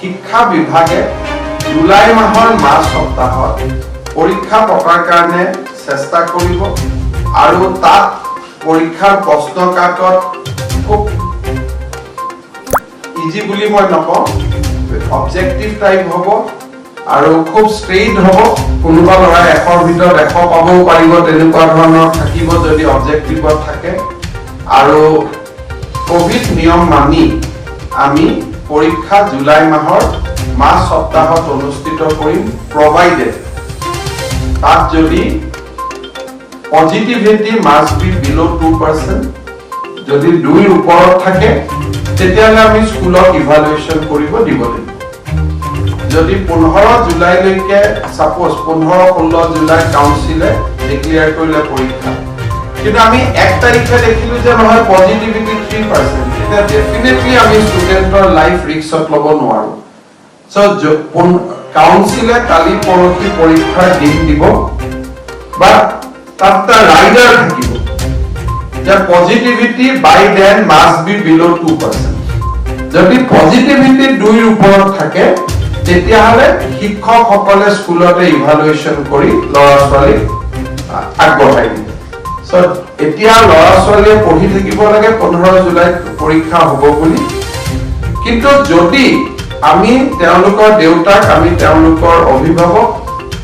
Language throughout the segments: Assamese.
শিক্ষা বিভাগে জুলাই মাহৰ মাজ সপ্তাহত পৰীক্ষা পতাৰ কাৰণে চেষ্টা কৰিব আৰু তাত পৰীক্ষাৰ প্ৰশ্ন কাকত খুব ইজি বুলি মই নকওঁ, অবজেক্টিভ টাইপ হ'ব আৰু খুব ষ্ট্ৰেইট হ'ব। কোনোবা ল'ৰাই 100ৰ ভিতৰত 100 পাবও পাৰিব, তেনেকুৱা ধৰণৰ থাকিব যদি অবজেক্টিভত থাকে। আৰু কভিড নিয়ম মানি আমি পৰীক্ষা জুলাই মাহৰ মাজ সপ্তাহত অনুষ্ঠিত কৰিম, প্ৰভাইডেড তাত যদি positivity must be below 2%। যদি 2ৰ ওপৰত থাকে, তেতিয়াহ'লে আমি স্কুলক ইভালুৱেশ্যন কৰিব দিব লাগিব। যদি 15 জুলাইলৈকে, ছাপ'জ 15, 16 জুলাই কাউন্সিলে ডিক্লেয়াৰ কৰিলে পৰীক্ষা, কিন্তু আমি 1 তাৰিখে দেখিলো যে নহয়, পজিটিভিটি 3%, তেতিয়া ডেফিনেটলি আমি ষ্টুডেণ্টৰ লাইফ ৰিস্কত ল'ব নোৱাৰো। চ' কাউন্সিলে কালি পৰহি পৰীক্ষাৰ দিন দিব, বা তাত এটা ৰাইডাৰ থাকিব যে positivity by then must be below 2%। যদি পজিটিভিটি 2ৰ ওপৰত থাকে, তেতিয়াহ'লে শিক্ষকসকলে স্কুলতে ইভালুৱেশ্যন কৰি ল'ৰা ছোৱালীক আগবঢ়াই দিব। চ' এতিয়া ল'ৰা ছোৱালীয়ে পঢ়ি থাকিব লাগে 15 জুলাইত পৰীক্ষা হ'ব বুলি। কিন্তু যদি আমি তেওঁলোকৰ দেউতাক, আমি তেওঁলোকৰ অভিভাৱক,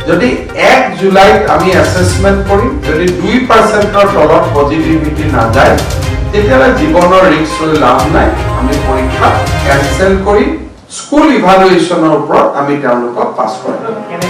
যদি 1 জুলাইত আমি এছেচমেণ্ট কৰিম, যদি 2%ৰ তলত পজিটিভিটি নাযায়, তেতিয়াহ'লে জীৱনৰ ৰিস্ক লৈ লাভ নাই। আমি পৰীক্ষা কেনচেল কৰি স্কুল ইভালুৱেশ্যনৰ ওপৰত আমি তেওঁলোকক পাছ কৰিম। কেনেকৈ